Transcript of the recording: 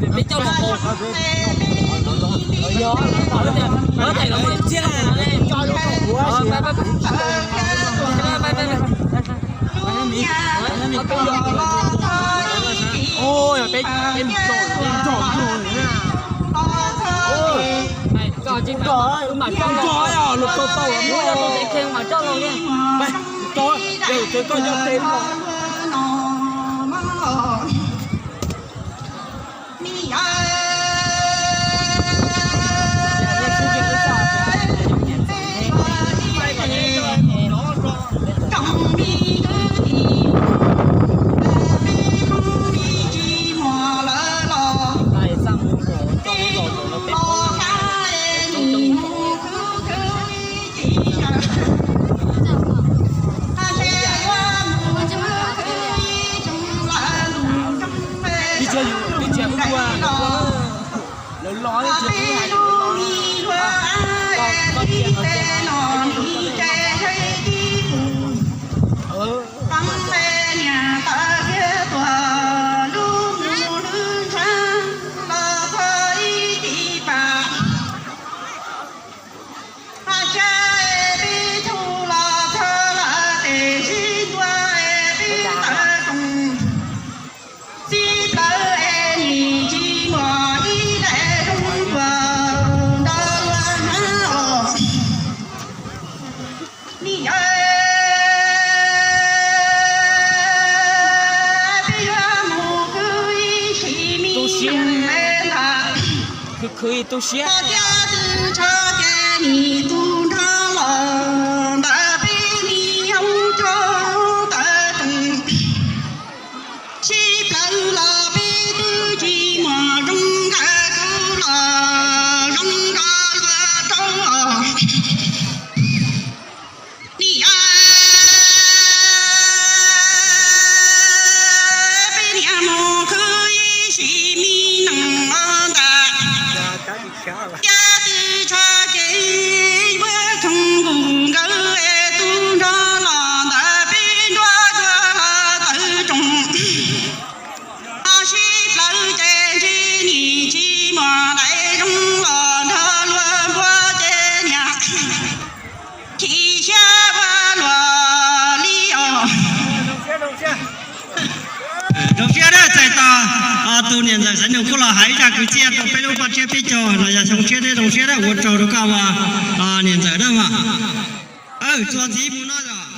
Peb coj los, lawv tias lawv mus tsiag lawm ne. Peb, peb mus tso, peb mus tso. Koj tsis tau, los tau tau, muab yog tau tes khe mas coj los li. Tso, koj yog tes. Ib txhia yus, ib txhia kuj ua, lawv los ib txhia kuj hais lawv los. Txij plawv es nim tsis muaj ib daim zoo puas nrog luag hnav os. Nim yawg peb yuav mus khwv ib sim me ntawd. Khwv khwv ib tu siab. Pog thiab tw tsho ces nim tus nrog los ntawm peb nim yoog coj tawv roos. Sib plawv los peb twb tsis muaj zoo nkawd kuv los zoo nrog luag rau os. Nim yawg peb niam mus khwv ib sim me nees ntawd. Thiab tw tsho ces yuav khoov nkaus nkawd es tub nrog los ntawm peb nruab tsuag tawv roos. Ho sib plawv ces ntshe nim tsis muaj daim zoo los nrog luag npua ces niam chim siab ua luaj li os. Zoo siab na, txais tos tus niam ntxawm Xaiv Nus kuj los hais ib zaj kwv txhiaj rau peb lub paj tsiab peb caug no, yog xyoo tshiab thiab zoo siab na, ua tsaug rau koj, niam ntxawm na mas. Txuas ntxiv mus no yog